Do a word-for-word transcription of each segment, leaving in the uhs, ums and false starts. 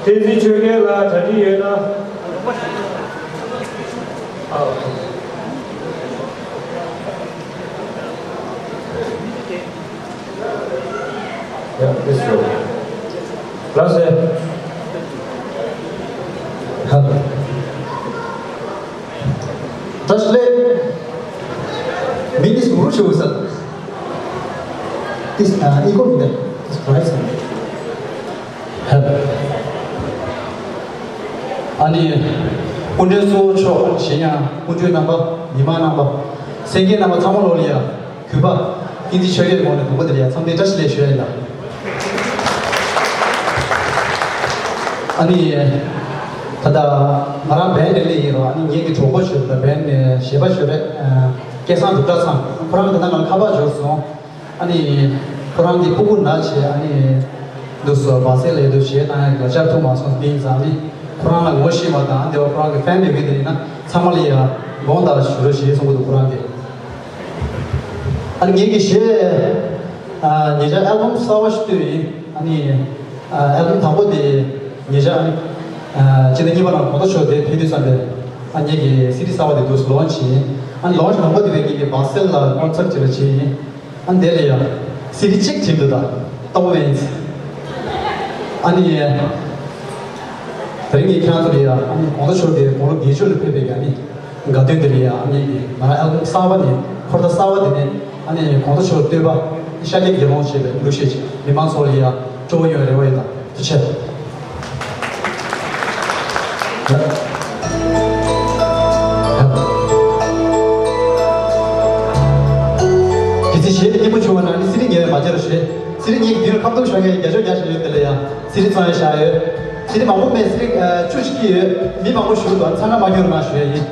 བསྟན་འཛིན་ཆོས་རྒྱལ་ལགས་གྲ་སྒྲིག་ཡོད་ན། ཨ། Yeah, this room. Class A. Hello. Translate. Mean is guru shows up. This, uh, ego in the, this Christ. Hello. ཨ་ནི། སྐུ་མགྲོན་གཙོ་བོ་མཆོག་གཞན་ཡང་སྐུ་མགྲོན་རྣམ་པ། མི་མང་རྣམ་པ། གསན་མཁན་རྣམ་པ་ཚང་མ་ལོ་ལ་ཡ། གུས་པ། བསྟན་འཛིན་ཆོས་རྒྱལ་གྱི་ངོས་ནས་དང་པོ་དེ་ལ་ཡ་འཚམས་འདྲི་བཀྲ་ཤིས་བདེ་ལེགས་ཞུ་ཡ་ཡིན་ལ། ཨ་ནི། ད་ལྟ་ང་རང་བན་དེ་སླེབས་ཡིན་རོགས། ཨ་ནི་ངེད་ཀྱི་གྲོགས་པོ་ཞིག་ད་བན་ནས་གཞས་པ་ཞིག་རེད། སྐལ་བཟང་འབྲུག་གྲགས་ཚང་། ཁོ་རང་ད་ལྟ་ང་ལ་ཁ་པར་འབྱོར་སོང་། ཨ་ནི། ཁོ་རང་གི་ཕྲུ་གུ་ན་བྱས། ཨ་ནི། འདུག་སོ་བ་སེ་ལས་དུ་གཞས་བཏང་ཡ་གི་ལག་ཆ་ཐུག་མ་སོང་། དེ་ཡིན་ཙང་ནི། ཁོ་རང་ལ་ངོ་ཤེས་པ་དང་དེ་བ་ཁོ་རང་གི་ཕན་མེད་པའི་དེ་ཡིན་ན་ཚང་མ་ལ་ཡ་དགོངས་དག་ཞུ་རོགས་ཞེས་གསུང་གི་འདུག་ཁོ་རང་གིས། ཨ་ནི་ངེད་ཀྱི་གཞས། ཨ། ཉེ་ཆར་ཨལ་བམ་གསར་བ་ཞིག་བཏོན་ཡིན། ཨ་ནི། ཨ། ཨལ་བམ་དང་པོ་དེ་ཉེ་ཆར་ཨ་ནི། ཨ། སྤྱི་ཟླ་གཉིས་པ་ནང་གོང་ས་མཆོག་དེ་ཕེབས་དུས་ཙམ་པས། ཨ། ངེད་ཀྱི་སི་ཌི་གསར་བ་དེ་འདུག་ལོན་ཆེན། ཨ་ནི་ལོན་ཆེན་དང་པོ་དེ་བས་ངེད་ཀྱི་བ་སེལ་ལ་ཀོན་སར་ཊི་བྱེད་པ་ཆེན་ཡིན། ཨ་ནི་དེ་ལ་ཡང་སི་ཌི་གཅིག་བྲིས་འདུག་ད་ཏོང་ཝེན། ཨ་ནི། དེ་རིང་ངས་ཁྱེད་རང་ཚོ་ལ་ཡ། ཨ་ནི་གོང་ས་མཆོག་གིས་དགུང་ལོ་བརྒྱད་ཅུ་ལ་ཕེབས་པའི་ཨ་ནི་དགའ་སྟོན་དེ་ལ་ཡ། ཨ་ནི་ང་རང་ཨལ་བམ་གསར་པ་ནས་འཁོར་ཐག་གསར་པ་དེ་ནས། ཨ་ནི་གོང་ས་མཆོག་བསྟོད་པ། ཤཱཀྱའི་དགེ་སློང་ཞེས་པའི་གླུ་གཞས་ཅིག་མི་མང་ཚོ་ལ་ཡ་སྤྲོ་བོ་ཡོང་བའི་རེ་བ་ཡོད། ད་ཐུགས་རྗེ་ཆེ། གལ་སྲིད་གཞས་དེ་སྙན་པོ་བྱུང་བ་ན་ནི་སི་ཌི་ཉོས་མ་བརྗེད་རོགས་ཞེས། སི་ཌི་ཉོས་ཀྱི་དུས་ལ་ཁ་ཐུག་ཤོར་མཁན་རྒྱ་ཤོག་རྒྱག་བཞིན་ཡོད། དེ་ལ་ཡ་སི་ཌི་གཙང་ཡ་བཞག་ཡོད། སི་ཌི་མང་པོ་མེད། སི་ཌི་ཨ་བཅུ་ཞིག་སྐྱིད་ཡོད། མི་མང་པོ་ཞུ་འདུག་ཚང་མ་མ་སྐྱོར་གནང་ཞུ་ཡ་ཡིན།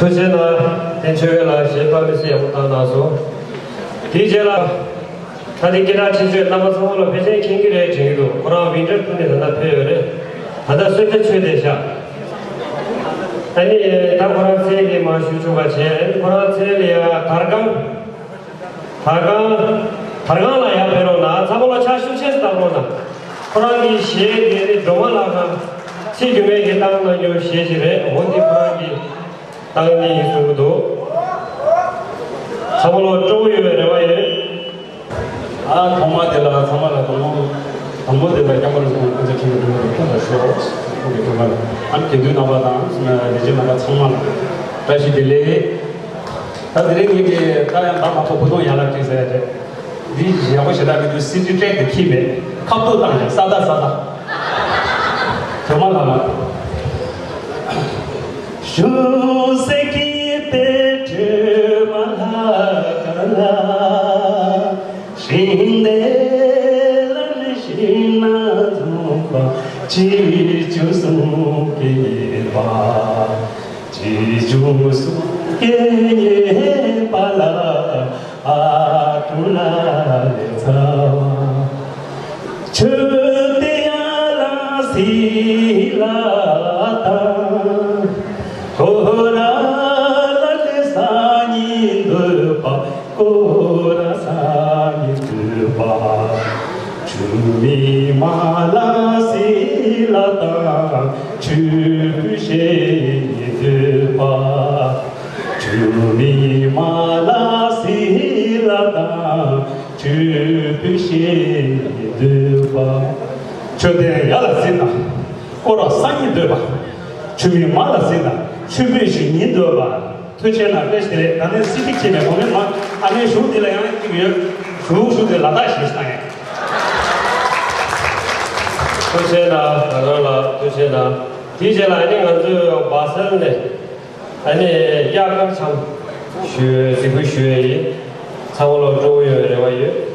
ཐུགས་རྗེ་གནང་། དེ་ཆོས་ལ་ཞེས་པ་མི་སྲིད་ཡག་པོ་བཏང་གནང་སོང་། དེའི་རྗེས་ལ། ད་ལྟའི་སྐད་གྲགས་ཆེ་ཤོས་རྣམ་པ་ཚང་མ་ལ་ཕལ་ཆེར་མཁྱེན་གྱི་རེད་དྲན་གྱི་འདུག་ཁོ་རང་ཝིན་ཊར་ཊུར་ནས་ད་ལྟ་ཕེབས་ཡོད་རེད། ད་ལྟ་གསོལ་ཇ་མཆོད་བསྡད་ཤག་ཨ་ནི་ད་ཁོ་རང་མཚན་དེ་མར་ཞུ་ཆོག་པ་བྱས། ཨ་ནི་ཁོ་རང་མཚན་ལ་ཡ་དར་སྒང་། དར་སྒང་། དར་སྒང་ལ་ཡར་ཕེབས་རོགས་གནང་། ཚང་མ་ལ་ཕྱག་ཤུགས་ཆེ་ཙམ་བཏང་རོགས་གནང་། ཁོ་རང་གི་གཞས་དེ་ནི་སྒྲོལ་མ་ལགས་ཀྱིས་ཚེ་སྒྱུ་མའི་གི་བཏང་གནང་རྒྱུ་གཞས་ཤིག་རེད། འོ་འདི་ཁོ་རང་གིས་བཏང་གནང་ཡིན་གསུང་གི་འདུག་ཚང་མ་ལ་སྤྲོ་བོ་ཡོད་པའི་རེ་བ་ཡོད། ཨ་ཐོག་མ་དེ་ལ་ཚང་མ་ལ་དང་པོ། དང་པོ་དེ་ལ་སྐྱབས་མགོན་རིན་པོ་ཆེ་ཁྱེད་ཀྱི་སྐུ་ལ་ཞོགས། ཁོང་གི་སྐུ་ལ་ཨམ་དགེ་འདུན་རྣམ་པ་དང་ལས་བྱེད་རྣམ་པ་ཚང་མ་ལ་བཀྲ་ཤིས་བདེ་ལེགས། ད་དེ་རིང་ངེད་ཀྱི་ད་ཡང་ད་མ་ཐོག་བུ་ཐོང་ཡན་ལག་བྲིས་ཟེར་ཡ་རེད། འདི་ཡག་པོ་ཞེ་དྲག་མི་འདུག་སི་ཌི་ཊྲེག་དེ་ཁྱེར་བས་ཁ་ཐུག་བཏང་ཡང་ས་ད་ས་ད། དོན་མ་ལ་ལ། ཞུ་སེ་ཀི་པེ་ཁྲི་མ་ལ་ཀ་ལ། ཤིང་ནེ་ལ་ནི་ཤིང་ན་འཛོམས་པ། ཅི་བཅུ་གསུང་སྐྱེས་པ། ཅི་བཅུ་གསུང་སྐྱེས་པ་ལ། ཨ་ཀྲུ་ལ་ལེ་ཚ་བ། ཆུ་དེ་ཡ་ལ་སི་ལ་དང་། ཁོ་ར་ལ་ལེ་ས་ཉི་འདོད་པ། ཀོ་ར་ས་མི་འདོད་པ། ཆུ་མིག་མ་ལ་སི་ལ་དང་། ཆུ་བུ་ཤེ་ཉི་འདོད་པ། ཆུ་མིག་མ་ལ་སི་ལ་དང་། ཆུ་བུ་ཤེ་ཉི་འདོད་པ། ཆུ་དེ་ཡ་ལ་སི་དང་། ཀོ་ར་ས་ཉི་འདོད་པ། ཆུ་མིག་མ་ལ་སི་དང་། ཆུ་བུ་ཤེ་ཉི་འདོད་པ། ཐུགས་རྗེ་གནང་། བཀྲ་ཤིས་བདེ་ལེགས། ད་ནས་སི་ཊི་ཁྱེར་ནས་གོང་མའི་མ་ཨ་ནེ་གཞུང་འདི་ལ་ཡང་གཅིག་ཡོད། གཞུང་གཞུང་དེ་ལ་དྭགས་ཞེས་བཏང་ཡང་། ཐུགས་རྗེ་གནང་། ད་རང་ལ་ཐུགས་རྗེ་གནང་། དེའི་རྗེས་ལ་ཨ་ནེ་ང་ཚོས་བ་སལ་ནས་ཨ་ནེ་གཡག་དཀར་འཆམ་ཞུ་གཟིགས་འབུལ་ཞུ་ཡས་ཡིན། ཚང་མ་ལ་སྤྲོ་བོ་ཡོད་རེ་བ་ཡོད།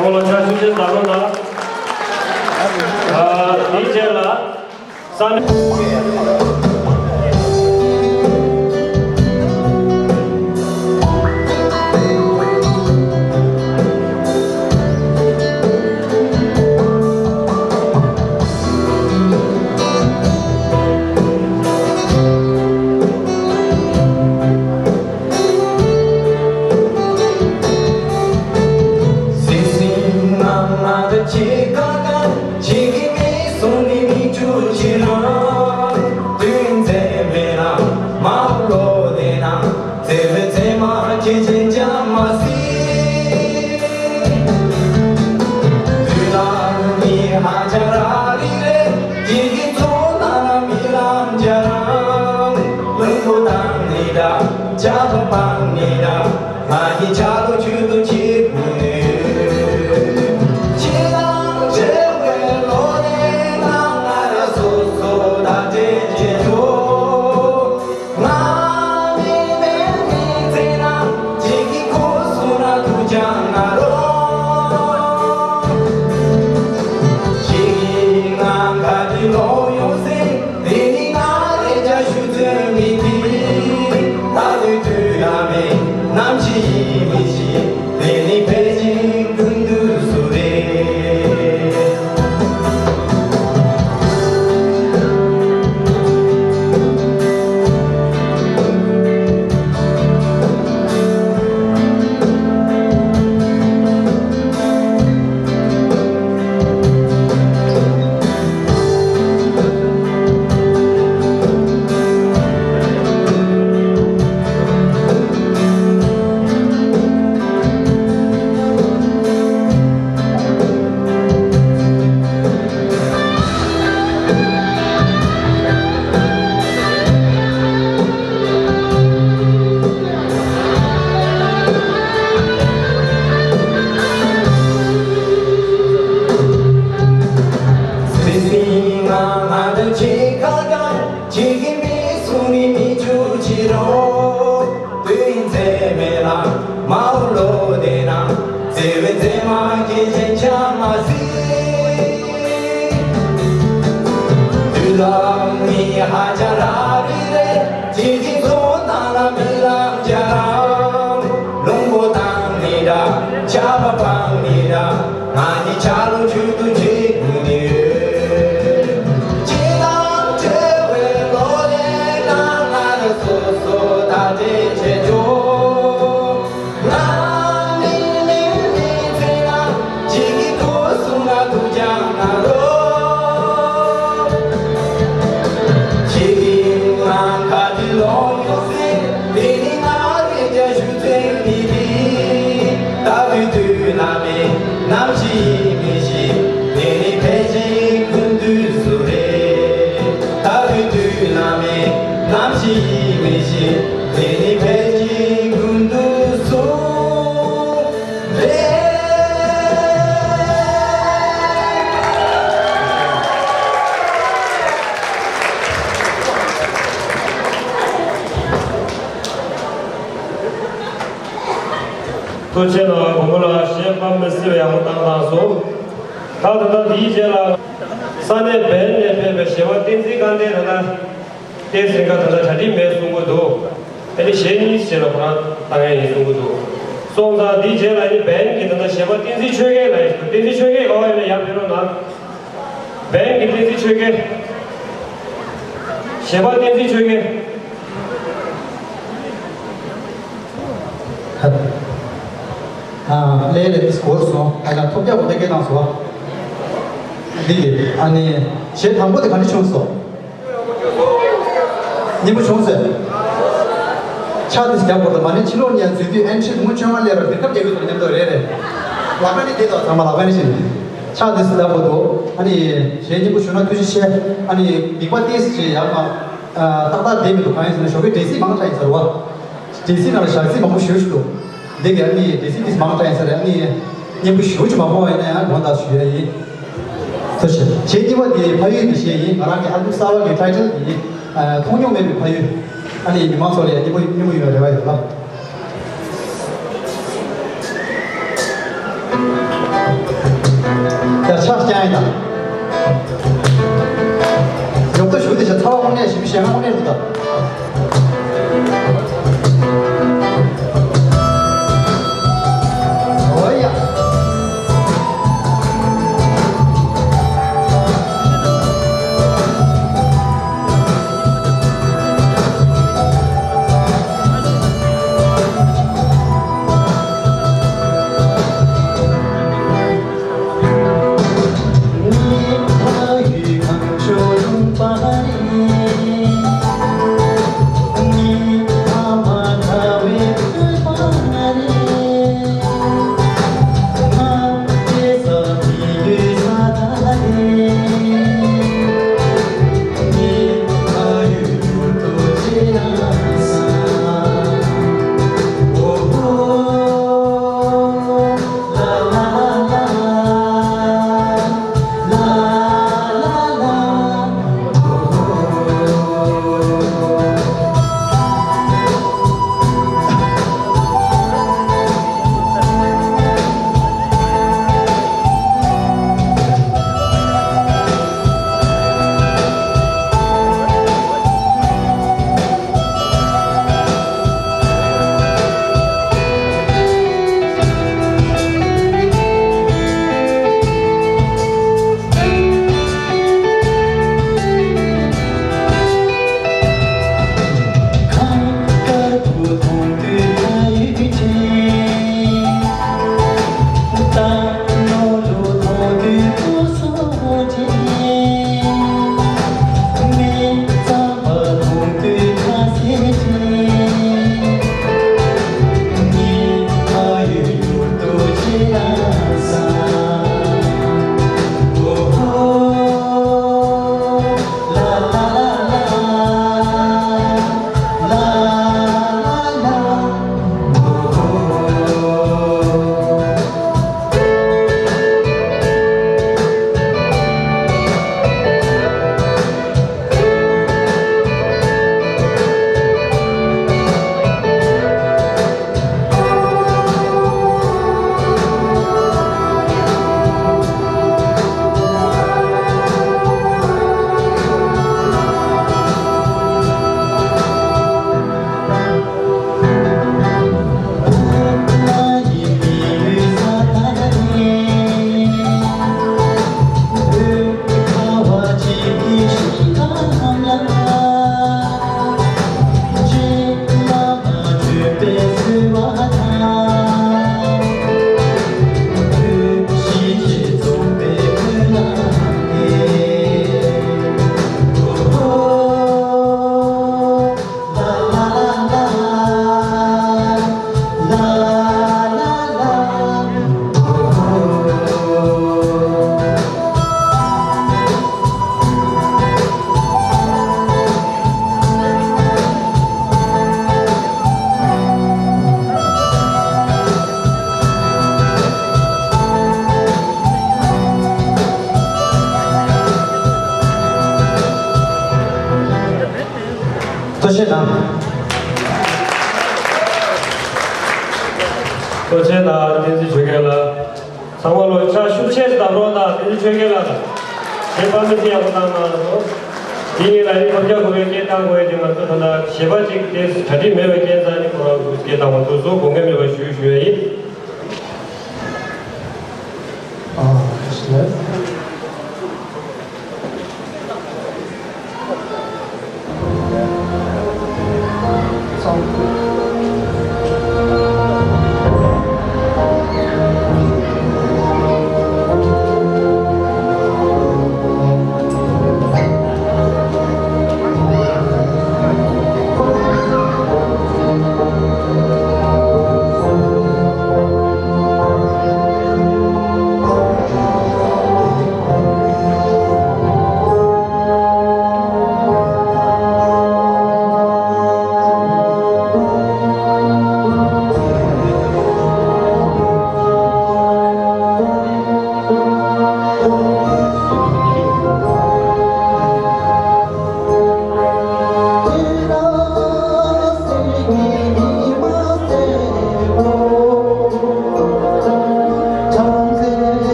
ཁོང་ལ་ཕྱག་ཤུགས་ཆེ་བརྡབ་རོགས་གནང་། ཨ། དེའི་རྗེས་ལ་ས་གནས། ཐུགས་རྗེ་གནང་། གོང་མ་ལ་གཞས་སྤམ་མི་སྲིད་པའི་ཡག་པོ་བཏང་བཏང་སོང་། ད་ད་ལྟ་འདིའི་རྗེས་ལ་ས་གནས་བན་ནས་ཕེབས་པའི་གཞས་པ་བསྟན་འཛིན་དཀར་ལྡན་ད་ལྟ་བསྟན་འཛིན་དཀར་ད་ལྟ་གྲ་སྒྲིག་མེད་གསུང་གི་འདུག་ཨ་ནི་གཞས་གཉིས་རྗེས་ལ་ཁོ་རང་བཏང་ཡ་ཡིན་གསུང་གི་འདུག་སོང་ཙང་འདིའི་རྗེས་ལ་ཨ་ནི་བན་གྱི་ད་ལྟ་གཞས་པ་བསྟན་འཛིན་ཆོས་རྒྱལ་ལགས་ཡིན། བསྟན་འཛིན་ཆོས་རྒྱལ་ག་བ་ཡོད་ན་ཡར་ཕེབས་རོགས་གནང་། བན་གྱི་བསྟན་འཛིན་ཆོས་རྒྱལ། གཞས་པ་བསྟན་འཛིན་ཆོས་རྒྱལ། ཨ། ལས་ལས་དེ་སྐོར་སོང་། ཨ་ལ་ཐོབ་རྒྱག་པོ་དེ་སྐད་བཏང་སོང་། འདི་གི་ཨ་ནི་གཞས་དང་པོ་དེ་ག་འདྲ་བྱུང་སོང་། སྙན་པོ་བྱུང་ཟེར། ཕྱག་དེ་རྒྱག་དགོས་དང་མ་ནི་ཕྱི་ལོགས་ནས་འཛུལ་དུས་ཨེན་ཊི་མི་ཆོད་མ་སླེབས་ར་འདིར་ཁབ་རྒྱག་གི་འདུག་སྙམ་དུ་རེད་རེད། ལག་པ་ནི་བདེ་དང་ཚང་མ་ལག་པ་ནི་བཞིན། ཕྱག་དེ་རྒྱག་དགོས་འདུག་ཨ་ནི་གཞས་སྙན་པོ་བྱུང་ན་ཐུགས་རྗེ་ཆེ། ཨ་ནི་མིག་པ་ཏིས་ཅིག་ཡག་མ། ཏག་ཏག་བསྡད་མི་འདུག་གང་ཡིན་ཟེར་ན་ཞོགས་ཀའི་འགྲེལ་སྲིད་མང་དྲགས་ཡིན་ཟེར་བ། འགྲེལ་སྲིད་ནང་ལ་ཞག་རྩི་མང་པོ་ཞེ་པོ་ཞིག་འདུག་འདི་གའི་ཨ་ནི་འགྲེལ་སྲིད་ཏིས་མང་དྲགས་ཡིན་ཟེར། ཨ་ནི་སྙན་པོ་ཞེ་པོ་ཅིག་མ་གོ་བ་ཡིན་ན་ཡང་དགོངས་དག་ཞུ་ཡ་ཡིན། ཐུགས་རྗེ་ཆེ། གཞས་གཉིས་པ་དེ་ཕ་ཡུལ་གྱི་གཞས་ཡིན། ང་རང་གི་ཨལ་བུམ་གསར་པ་གི་ཊའི་ཊལ་དེ་ཡིན། མཐོང་མྱོང་མེད་པའི་ཕ་ཡུལ། ཨ་ནི་མི་མང་ཚོ་ལ་ཡང་སྙན་པོ་སྙན་པོ་ཡོང་བའི་རེ་བ་ཡོད་ལ། ཡང་ཡིན་ད། ཡོང་ད་ཞུ་དེ་བྱ་ཚ་བ་དངོས་གནས་ཞིམ་ཞེ་ང་དངོས་གནས་འདུག་ད། ཨོ་ཡ། ཐུགས་རྗེ་གནང་། ཐུགས་རྗེ་གནང་། བསྟན་འཛིན་ཆོས་རྒྱལ་ལགས། ཚང་མ་ལོ་ཕྱག་ཤུགས་ཆེ་ཙམ་བརྡབ་རོགས་གནང་། བསྟན་འཛིན་ཆོས་རྒྱལ་ལགས་དང་། གཞན་པ་མི་ཚེ་ཡག་པོ་གནང་གནང་རོགས། དེ་ཡིན་ལ་ཡིན་ཐོབ་རྒྱ་གོ་བའི་སྐད་བཏང་དགོས་ཡ་དེ་ང་ཚོ་ད་ལྟ་གཞས་པ་གཅིག་དེ་གྲ་སྒྲིག་མེད་པའི་རྐྱེན་རྩ་ནས་ཁོ་རང་གི་སྐད་བཏང་བ་ཐུགས་སུ་དགོངས་འགལ་མེད་པ་ཞུ་ཞུ་ཡ་ཡིན། ཨ་ཞེས།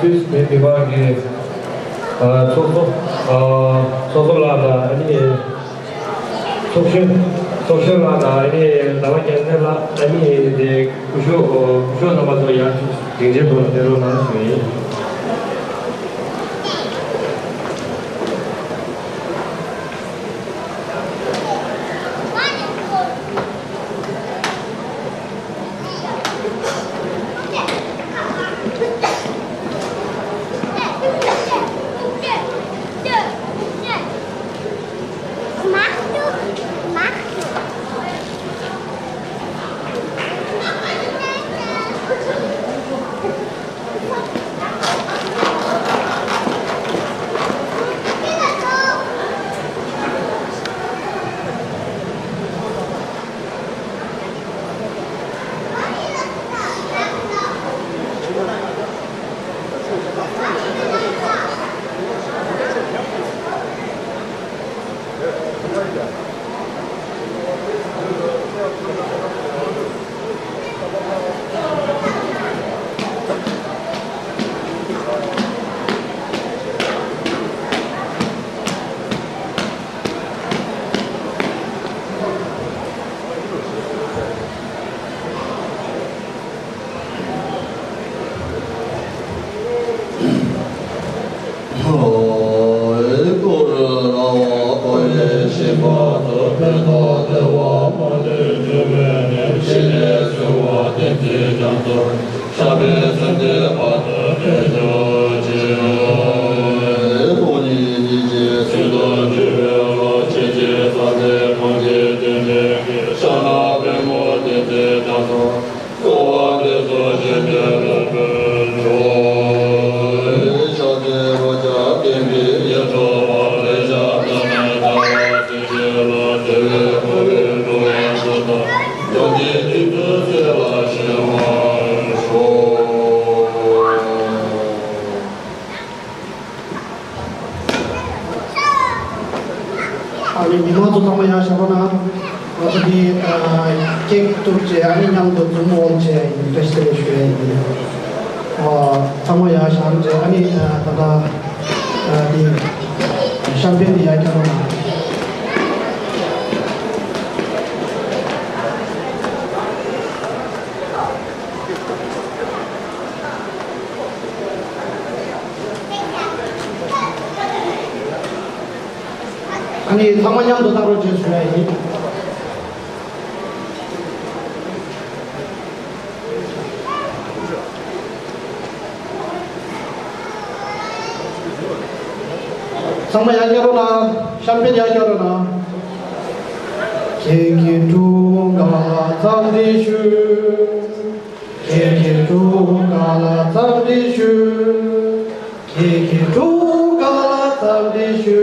སུད་སི་མི་མི་མང་གི་ཚོགས་གཙོ་ཚོགས་གཙོ་ལགས་དང་ཨ་ནི་ཚོགས་གཞོན་ཚོགས་གཞོན་ལགས་དང་ཨ་ནི་ཟླ་བ་རྒྱལ་མཚན་ལགས་ཨ་ནི་དེ་སྐུ་ཞབས་སྐུ་ཞབས་རྣམ་པ་ཚོ་ཡང་སྡིངས་ཆའི་ཐོག་ལ་ཕེབས་རོགས་གནང་ཞུ་ཡིན། ཨ་ནི་མི་མང་ཚོ་ཚང་མ་ཡར་ཤོག་ན། ང་ཚོ་འདི་ཀེག་གཏུབ་བྱས་ཨ་ནི་མཉམ་དུ་འཛུམ་འོང་བྱས་ཡིན། བཀྲ་ཤིས་བདེ་ལེགས་ཞུ་ཡ་ཡིན། ཨ་ཚང་མ་ཡར་ཤོག་བྱས་ཨ་ནི་ད་ལྟ་འདི་ཤམ་པེན་འདི་ཡར་བརྒྱབ་རོགས་གནང་། ཨ་ནི་ཚང་མ་མཉམ་དུ་བཏང་རོགས་བྱེད་ཞུ་ཡ་ཡིན། ཚང་མ་ཡར་བསྐྱལ་རོགས་གནང་། གཤམ་འཕེན་ཡར་བསྐྱལ་རོགས་གནང་། ཁྱེད་ཀྱི་སྒྲུང་ག་ལ་འཚམས་འདྲི་ཞུ། ཁྱེད་ཀྱི་སྒྲུང་ག་ལ་འཚམས་འདྲི་ཞུ། ཁྱེད་ཀྱི་སྒྲུང་ག་ལ་འཚམས་འདྲི་ཞུ།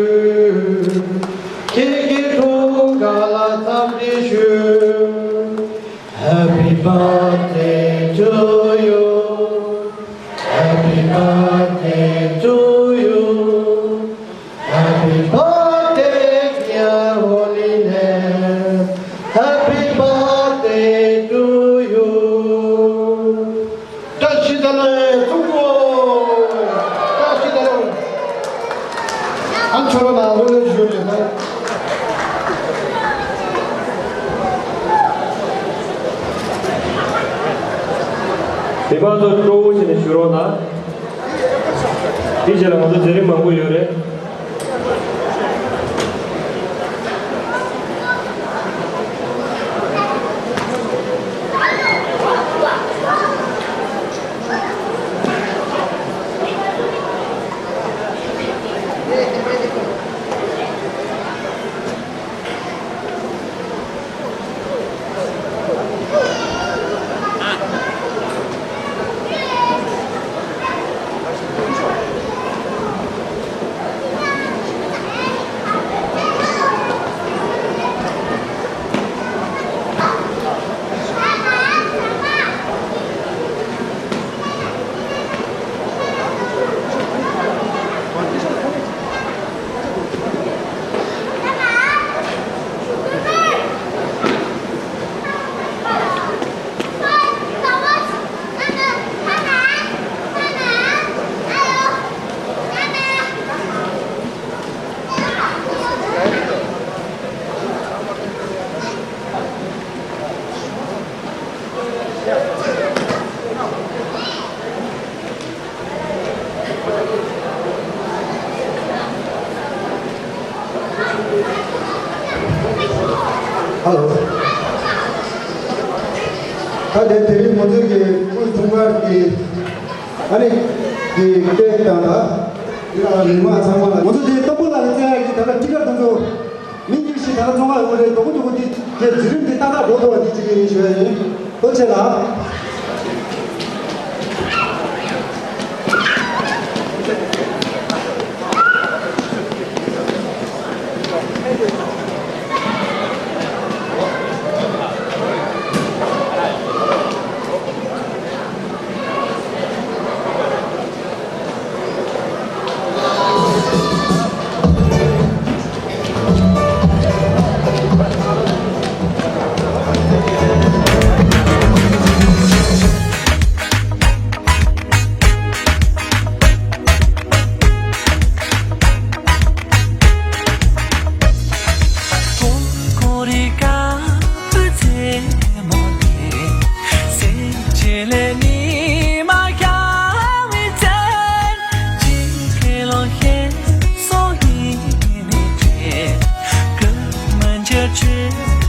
ཁྱེད་ཀྱི་སྒྲུང་ག་ལ་འཚམས་འདྲི་ཞུ། Happy birthday to you. Happy birthday to you. Happy birthday, dear Holiness. Happy birthday to you. བཀྲ་ཤིས་བདེ་ལེགས་གསུང་གོ། བཀྲ་ཤིས་བདེ་ལེགས། ཨ་ཆོ་རོ་ན་ལོ་ལོ་ཞུ་རེད་ན། དེ་བར་དུ་སྤྲོ་བོ་བྱས་ནས་ཞུ་རོགས་གནང་། དེའི་རྗེས་ལ་ང་ཚོ་མཛད་རིམ་མང་པོ་ཡོད་རེད། ཧ་ལོ། ད་དེ་དེ་རིང་ང་ཚོའི་གི་སྐུ་འཁྲུངས་སྐར་གྱི་ཨ་ནི་གི་ཀེག་དང་ད་མི་མང་ཚང་མ་ལ་ང་ཚོ་དེ་སྟོབས་པོ་ལ་ལ་བཙལ་ཡ་གི་ད་ལྟ་ཊི་ཀར་དང་ཚོ། མི་གཉིས་ཤིག་ད་ལྟ་ཚོང་ཁང་ཡོང་རེད། མགྱོགས་པོ་མགྱོགས་པོ་འདི་གའི་འཛིན་རིམ་འདི་ཏག་ཏག་འགྲོ་ཐུབ་པ་འདི་གཅིག་གི་ཡིན་ཞུ་ཡ་ཡིན། ཐུགས་རྗེ་ཆེ་ལགས།